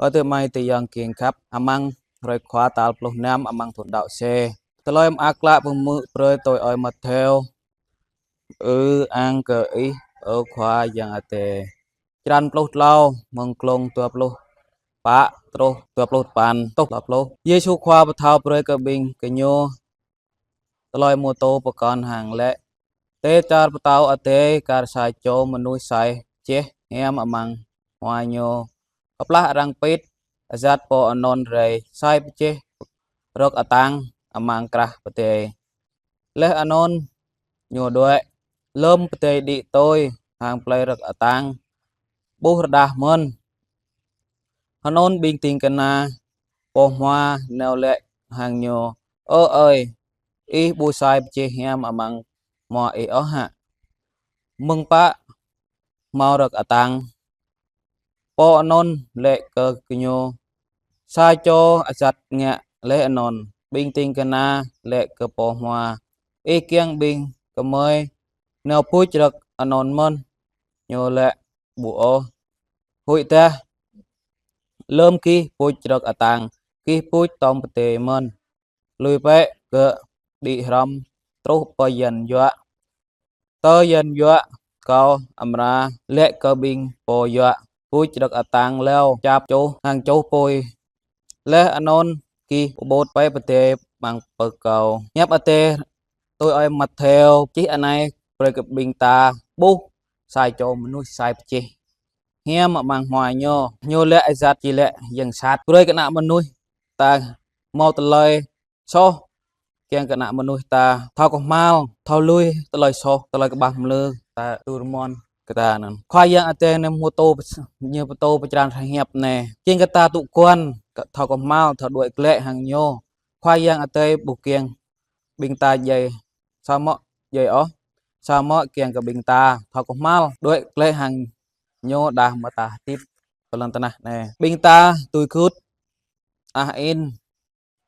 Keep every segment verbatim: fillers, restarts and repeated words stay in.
Ơ adơi amai ayŏng kiăng khăp, amăng hrơi Khua tal pluh năm amăng thun đăo C. Tơlơi mơak klă pơhmư̆ brơi tui ơi Mattheo. Ư-ang kơ Ih, ơ Khua Yang Adai. Črăn pluh klâo, mơ̆ng klông dua pluh pă truh dua pluh tơpăn, truh dua pluh. Yêsu Khua pơthâo brơi kơ ƀing gơñu tơlơi pơtô pơkŏn hăng laĭ: Dêh čar pơtao adai kar sa čô mơnuih sai pơjeh hiam amăng hmua ñu. Kơplah arăng pĭt, ayăt pô anŭn rai sai pơjeh rơ̆k atăng amăng krah pơdai. Laih anŭn ñu đuaĭ. Lơ̆m pơdai đĭ tui hăng plơi rơ̆k atăng, ƀuh rơđah mơ̆n. Hơnŭn ƀing ding kơna pô hmua nao laĭ hăng ñu: Ơ ơi, ih ƀu sai pơjeh hiam amăng hmua ih ôh hă? Mơ̆ng pă hmâo rơ̆k atăng? Pô anŭn laĭ kơ gơñu: Sa čô ayăt ngă. Laih anŭn ƀing ding kơna laĭ kơ pô hmua: Ih kiăng ƀing gơmơi nao buč rơ̆k anŭn mơ̆n? Ñu laĭ: Ƀu ôh. Huĭdah lơ̆m gih buč rơ̆k atăng, gih buč tŏm pơdai mơ̆n. Lui bĕ gơ̆ đĭ hrŏm truh pơ yan yuă. Tơ yan yuă kâo amra laĭ kơ ƀing pô yuă buč rơ̆k atăng leo čap čuh hăng čuh apui. Laih anŭn gih pơƀut bĕ pơdai amăng pơ kâo. Hiăp Adai tui ơi Mattheo čih anai brơi kơ ƀing ta ƀuh sa čô mơnuih sai pơjeh hiam amăng hmua ñu. Ñu laĭ ayăt či laĭ yang sat. Brơi kơ ană mơnuih ta hmâo tơlơi soh, kiăng kơ ană mơnuih ta thâo kơhma̱l, thâo lui tơlơi soh, tơlơi kơƀah mlư ta tŭ rơmon kơ ta anŭn. Khua Yang Adai anai pơtô, ñu pơtô pơčrăn hrơi hiăp anai. Kiăng kơ ta tŭ kuan, kơ thâo kơhma̱l, thâo đuaĭ glaĭ hăng ñu. Khua Yang Adai ƀu kiăng ƀing ta djai samơ̆ djai ôh, samơ̆ kiăng kơ ƀing ta thâo kơhma̱l, đuaĭ glaĭ hăng ñu đah mơ̆ ta hơdip pơ lŏn tơnah anai. Ƀing ta tui gưt ah in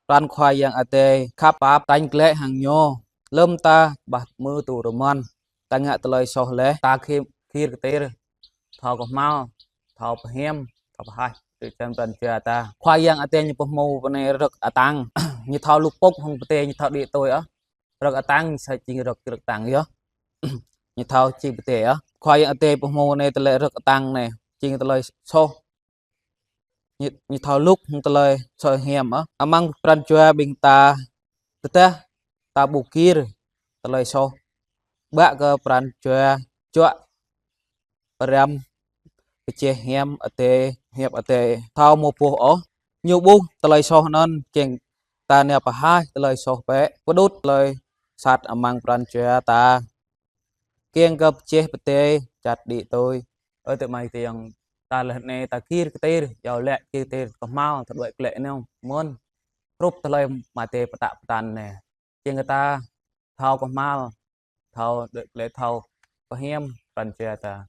pran Khua Yang Adai khăp pap tañ glaĭ hăng ñu. Lơ̆m ta kơƀah mlư tŭ rơmon, ta ngă tơlơi soh laih, ta gir, gir kơtir, thâo kơhma̱l, thâo pơhiam, thâo pơhaih tui čem pran jua ta. Khua Yang Adai ñu pơhmu pơ anai rơ̆k atăng. Ñu thâo lŭk pŭk hăng pơdai, ñu thâo đĭ tui ôh. Rơ̆k atăng sa jing rơ̆k, rơ̆k atăng yơh. Ñu thâo jing pơdai ôh. Khua Yang Adai pơhmu anai tơlơi rơ̆k atăng anai jing tơlơi soh. Ñu, ñu thâo lŭk hăng tơlơi soh hiam ôh. Amăng pran jua ƀing ta tơdah ta ƀu gir tơlơi soh, ƀă kơ pran jua juă pơrăm pơjeh hiam Adai, hiăp Adai thâo mơboh ôh. Ñu ƀuh tơlơi soh anŭn kiăng ta nao pơhaih tơlơi soh bĕ, pơđŭt tơlơi sat amăng pran jua ta. Kiăng kơ pơjeh pơdai čăt đĭ tui. Ơ adơi amai ayŏng, ta laih anai ta gir kơtir, yua laĭ gir kơtir kơhma̱l, ta đuaĭ glaĭ nao mơ̆n. Hrup tơlơi Mattheo pơtă pơtăn anai. Kiăng kơ ta thâo kơhma̱l, thâo đuaĭ glaĭ, thâo pơhiam pran jua ta.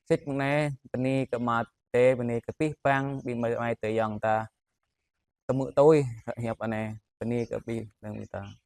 Sĭt mơ̆ng anai, bơni kơ Ama Adai, bơni kơ abih bang ƀing amai adơi ayŏng ta pơhmư̆ tui hrơi hiăp anai, bơni kơ abih bang ƀing ta.